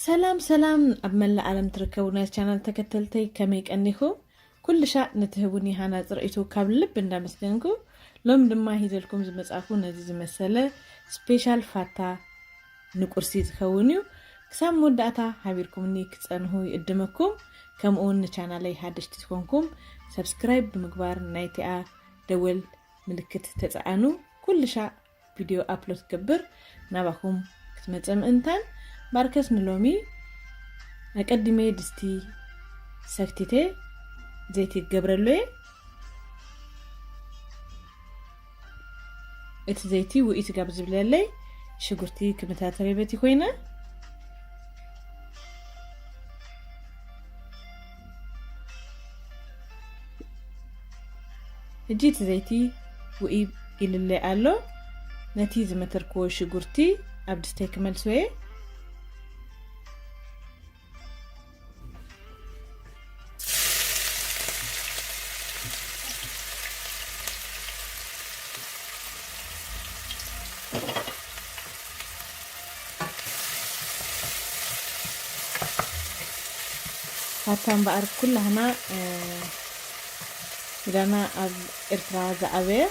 ሰላም ሰላም፣ ኣብ መላእ ዓለም ትርከቡ ናይ ቻናል ተከተልተይ ከመይ ቀኒኹም? ኩሉ ሻዕ ንትህቡኒ ሃናፂ ርእይቶ ካብ ልቢ እንዳመስገንኩ፣ ሎም ድማ ሂዘልኩም ዝመጻኹ ነዚ ዝመሰለ ስፔሻል ፋታ ንቁርሲ ዝኸውን እዩ። ክሳብ መወዳእታ ሓቢርኩምኒ ክጸንሁ ይእድመኩም። ከምኡ እውን ንቻናለይ ሓደሽቲ ዝኾንኩም ሰብስክራይብ ብምግባር ናይቲኣ ደወል ምልክት ተጸዓኑ። ኩሉ ሻዕ ቪድዮ ኣፕሎድ ክገብር ናባኹም ክትመጽእ ምእንታን። ባርከስ ንሎሚ ኣቀዲመ ድስቲ ሰክቲተ ዘይቲ ክገብረሉ እየ። እቲ ዘይቲ ውኢ ስጋብ ዝብለለይ ሽጉርቲ ክምታተረ በቲ ኮይነ። ሕጂ እቲ ዘይቲ ውኢ ኢልለይ ኣሎ። ነቲ ዝመተርክዎ ሽጉርቲ ኣብ ድስተይ ክመልሶ እየ። ፋታ እምበኣር ኩላህና፣ እ፣ ኪዳና ኣብ ኤርትራ ዝዓበየ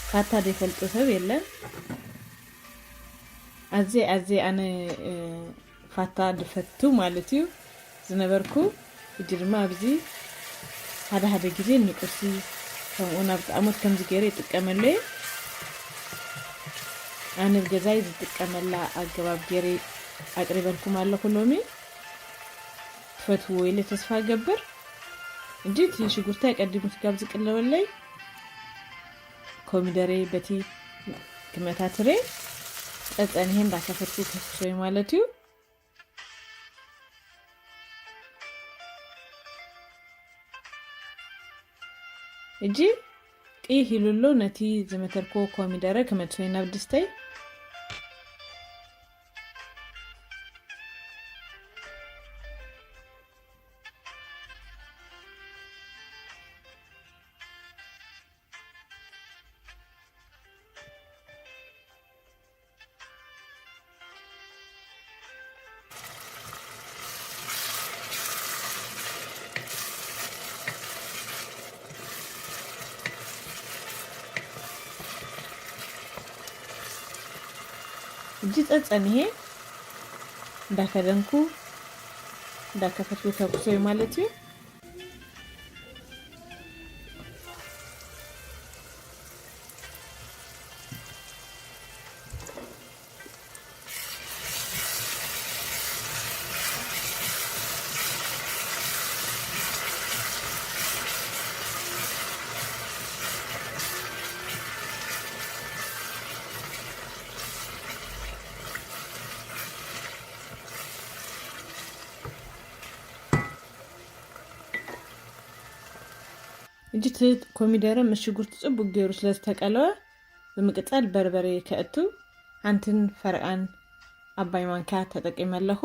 ፋታ ዘይፈልጦ ሰብ የለን። ኣዜ፣ ኣዜ ኣነ፣ እ፣ ፋታ ድፈቱ ማለት እዩ ዝነበርኩ። ሕጂ ድማ ኣብዚ ሓደ ሓደ ግዜ ንቁርሲ ከምኡ ናብ ጣዕሞት ከምዚ ገይረ ይጥቀመሉ እየ። ኣነ ብገዛይ ዝጥቀመላ ኣገባብ ገይረ ኣቅሪበልኩም ኣለኹ ሎሚ። ትፈትዎ ኢለ ተስፋ እገብር። እንጂ እቲ ሽጉርታይ ቀዲሙ ስጋብ ዝቅለወለይ ኮሚደሬ በቲ ክመታትሬ ጸጸንሄ እንዳከፈትኩ ከስክሶይ ማለት እዩ። እጂ ቅይህ ኢሉ ኣሎ። ነቲ ዝመተርኮ ኮሚደረ ክመልሶ ኢና ብድስተይ። እጂ ጸጸንሄ እንዳከደንኩ እንዳከፈትኩ ከብሶይ ማለት እዩ። እጅ እቲ ኮሚደረ ምስ ሽጉርቲ ጽቡቅ ገይሩ ስለ ዝተቀለወ፣ ብምቅጻል በርበረ ከእቱ ሓንትን ፈረቃን ዓባይ ማንካ ተጠቂመ ኣለኹ።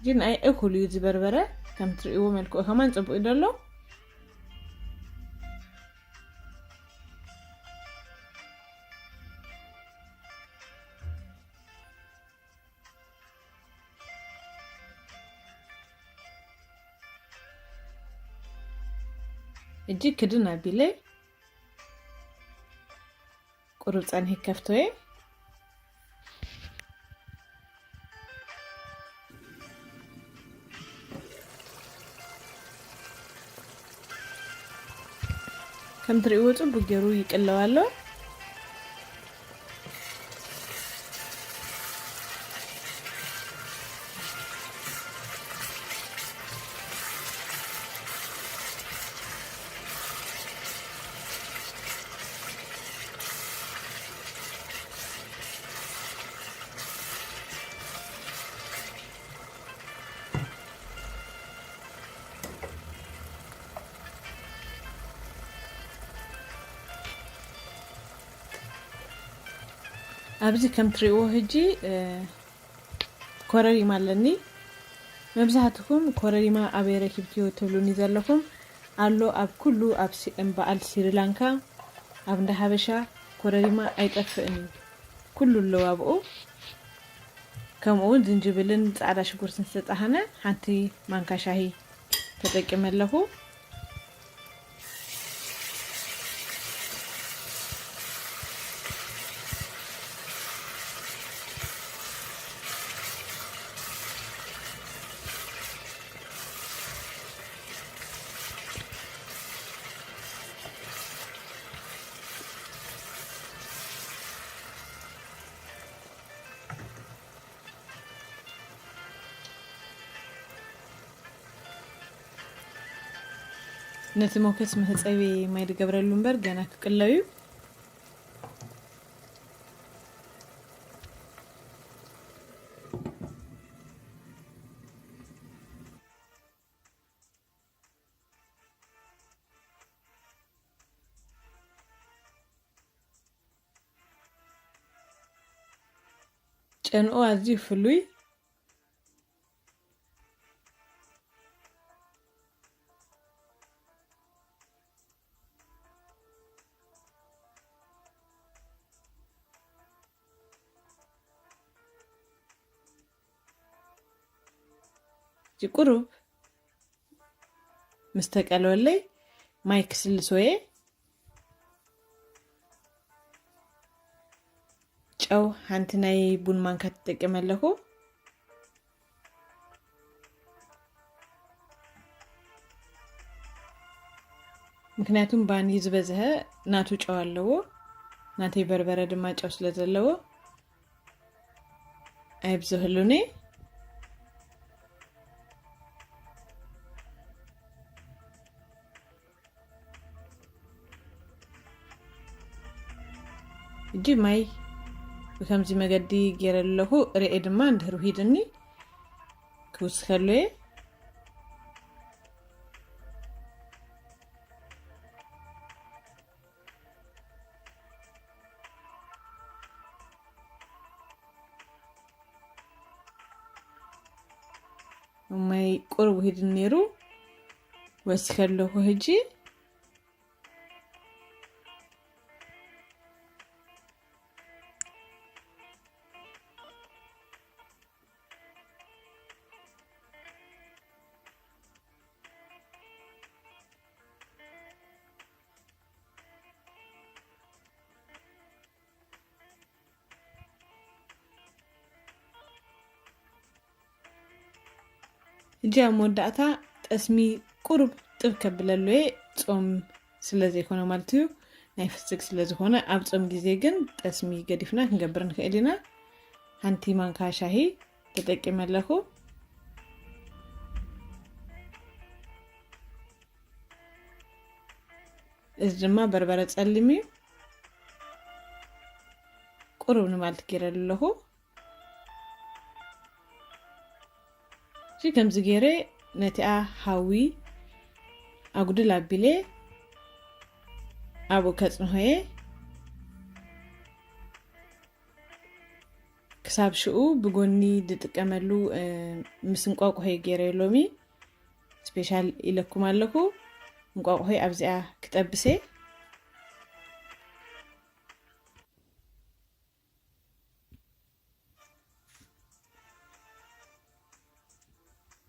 ግን ኣይ እኹል እዩ ዝበርበረ። ከም ትርእይዎ መልክዑ ከማን ጽቡቅ እዩ ዘሎ። እጂ ክድን ኣቢለ ቁሩብ ጸንሒ ከፍቶ እየ። ከም ትርእይዎ ጽቡቅ ገይሩ ይቅለው ኣሎ። ኣብዚ ከም ትሪእዎ ሕጂ ኮረሪማ ኣለኒ። መብዛሕትኹም ኮረሪማ ኣበይ ረኪብክዮ ትብሉኒ ዘለኹም ኣሎ። ኣብ ኩሉ ኣብ በዓል ስሪላንካ፣ ኣብ እንዳ ሓበሻ ኮረሪማ ኣይጠፍእን እዩ። ኩሉ ኣለዎ ኣብኡ። ከምኡ እውን ዝንጅብልን ፃዕዳ ሽጉርትን ዝተጣሃነ ሓንቲ ማንካ ሻሂ ተጠቂመ ኣለኹ። ነቲ ሞከስ መሕጸቢ ማይ ድገብረሉ እምበር ገና ክቅለው እዩ። ጨንኡ ኣዝዩ ፍሉይ። እዚ ቁሩብ ምስ ተቀለወለይ ማይ ክስልሶ እየ። ጨው ሓንቲ ናይ ቡን ማንካ ትጠቀም ኣለኹ። ምክንያቱም ባኒ ዝበዝሐ ናቱ ጨው ኣለዎ፣ ናተይ በርበረ ድማ ጨው ስለ ዘለዎ ኣይብዝህሉኒ። ሕጂ ማይ ብከምዚ መገዲ ገይረ ኣለኹ። ርኤ ድማ እንድሕር ውሂድኒ ክውስኸሉ እየ። ማይ ቁሩብ ውሂድ ነይሩ፣ ወሲኸ ኣለኹ። ሕጂ ሕጂ ኣብ መወዳእታ ጠስሚ ቁሩብ ጥብ ከብለሉ እየ፣ ጾም ስለ ዘይኮነ ማለት እዩ፣ ናይ ፍስግ ስለ ዝኾነ። ኣብ ጾም ግዜ ግን ጠስሚ ገዲፍና ክንገብር ንኽእል ኢና። ሓንቲ ማንካ ሻሂ ተጠቂመ ኣለኹ። እዚ ድማ በርበረ ጸሊም እዩ። ቁሩብ ንማልት ገይረ ኣለኹ። እዚ ከምዚ ገይረ ነቲኣ ሃዊ ኣጉድል ኣቢለ ኣብኡ ከጽንሆ እየ። ክሳብ ሽኡ ብጎኒ ዝጥቀመሉ፣ እ፣ ምስ እንቋቑሖ ገይረ ሎሚ ስፔሻል ኢለኩም ኣለኹ። እንቋቑሖ ኣብዚኣ ክጠብሰ።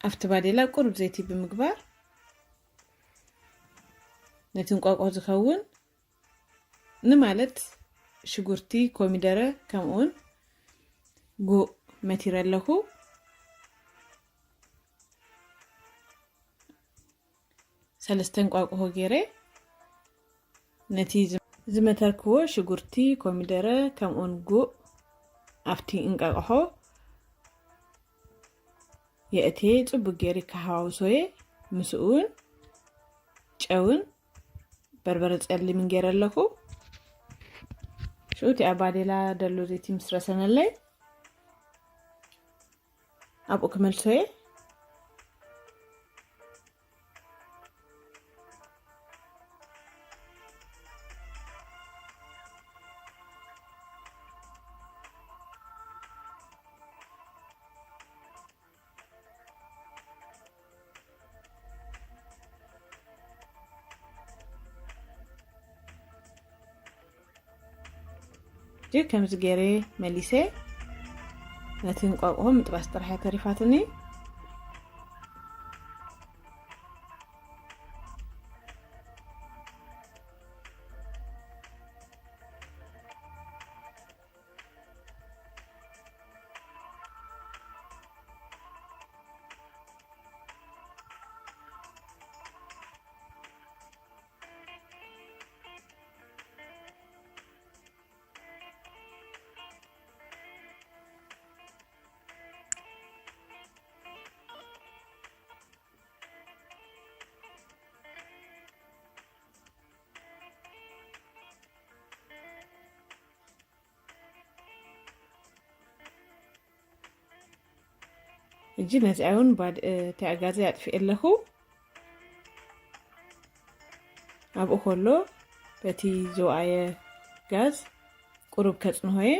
ኣብቲ ባዴላ ቁሩብ ዘይቲ ብምግባር ነቲ እንቋቑሖ ዝኸውን ንማለት ሽጉርቲ፣ ኮሚደረ፣ ከምኡውን ጉእ መቲረ ኣለኹ። ሰለስተ እንቋቑሖ ገይረ ነቲ ዝ-፣ ዝመተርክዎ ሽጉርቲ፣ ኮሚደረ፣ ከምኡውን ጉእ ኣብቲ እንቃቕሖ የእትየ ጽቡቅ ገይረ ክሃዋውሶ እየ። ምስኡ እውን ጨውን በርበረ ጸሊምን ገይረ ኣለኹ። ሽኡ እቲ ኣብ ባዴላ ደሎ ዘይቲ ምስ ረሰነለይ ኣብኡ ክመልሶ እየ። ከምዚ ገይረ መሊሰ። ነቲ እንቋቑሖ ምጥባስ ጥራሕ እያ ተሪፋትኒ። ሕጂ ነዚኣ እውን ባድ-፣ እ፣ እቲ ኣጋዚ ኣጥፊኤ ኣለኹ። ኣብኡ ከሎ በቲ ዝወኣየ ጋዝ ቁሩብ ከጽንሆ እየ።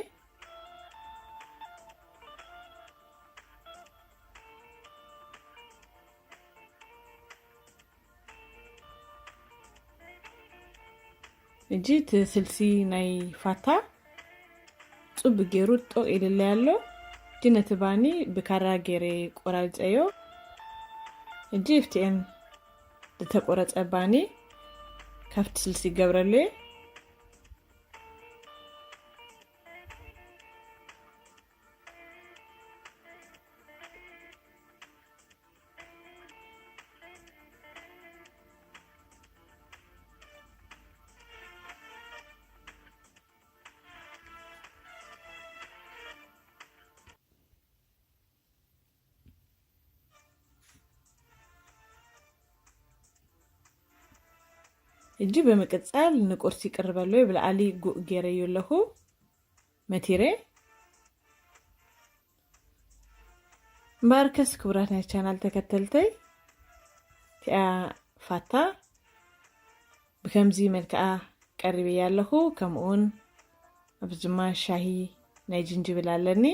ሕጂ እቲ ስልሲ ናይ ፋታ ጽቡቅ ገይሩ ጦቅ ኢልለይ ኣሎ። ሕጂ ነቲ ባኒ ብካራ ገይረ ቆራሪጸዮ። ሕጂ እፍትኤን ዝተቆረጸ ባኒ ካብቲ ስልሲ ይገብረሉ እየ። ሕጂ ብምቅጻል ንቁርሲ ይቅርበሉ፣ ብላዕሊ ጉእ ገይረዮ ኣለኹ መቲረ። እምበኣርከስ ክቡራት ናይ ቻናል ተከተልተይ፣ እቲኣ ፋታ ብከምዚ መልክዓ ቀሪበያ ኣለኹ። ከምኡውን ኣብዚ ድማ ሻሂ ናይ ጅንጅብል ኣለኒ።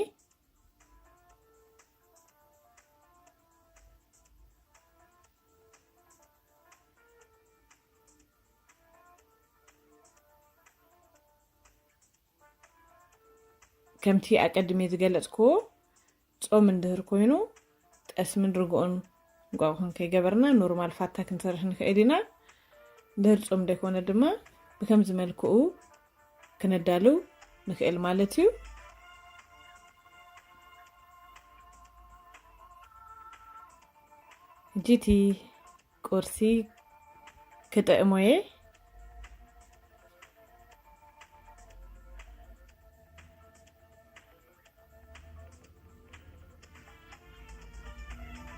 ከምቲ ኣቀድሜ ዝገለጽክዎ፣ ጾም እንድህር ኮይኑ፣ ጠስምን ርግኦን እንቋቑሖን ከይገበርና ኖርማል ፋታ ክንሰርሕ ንኽእል ኢና። እንድህር ጾም ዘይኮነ ድማ፣ ብከምዚ መልክኡ ክነዳልው ንኽእል ማለት እዩ። ሕጂ እቲ ቁርሲ ክጥዕሞ እየ።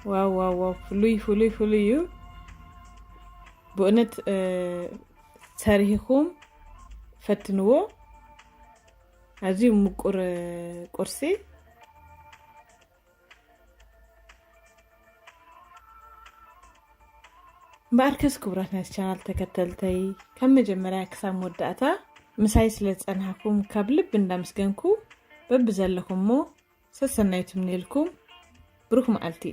ዋው፣ ዋው፣ ዋው፣ ፍሉይ፣ ፍሉይ፣ ፍሉይ እዩ። ብእውነት፣ እ፣ ሰሪሕኹም ፈትንዎ። ኣዝዩ ምቁር፣ እ፣ ቁርሲ። እምበኣርከስ ክቡራት ናይ ቻናል ተከተልተይ፣ ካብ መጀመርያ ክሳብ መወዳእታ ምሳይ ስለ ዝጸናሕኩም ካብ ልቢ እንዳመስገንኩ፣ በብዘለኹሞ ሰሰናዩ ትምነየልኩም። ብሩኽ መዓልቲ።